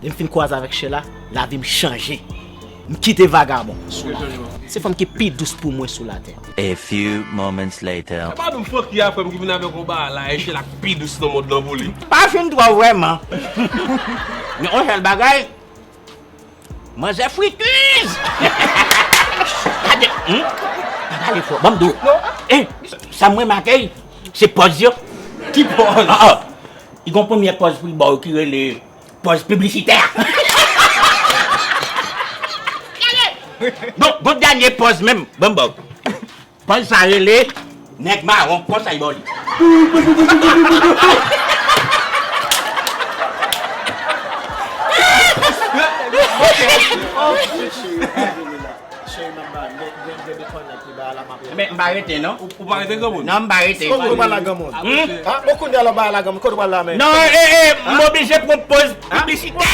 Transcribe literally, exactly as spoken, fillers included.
Depi m fin kwaze avèk Sheila, lavi m chanje. M kite vagabon. Se fanm ki pi dous pou mwen sou latè. A few moments later. Se pa nou Francky a frè m ki vin avèk yon bagay la, e Sheila k pi dous nan mond lan pou li. Pa fin twò vrèman. Men yon sèl bagay, manzè fritiz. Gade, hmm? Pa pale fò, ban m di w. Eh, sa mwen make, se pòz yo. Ki pòz? Ah, ah. Li gon premyè pòz pou l ba w ki rele pòz piblisitè. Gade! Gon, gon dènye pòz menm, ban m ba w. Pòz sa rele nèg mawon, konsa y ba w li. Men, m pa rete, non. Ou pa rete granmoun? Non, m pa rete. Kote ou pral la granmoun? Hmm? Ah, bon, kounye a la, ou pral la granmoun. Kote ou pral la, men? Non, eh, eh, m oblije pran pòz piblisitè.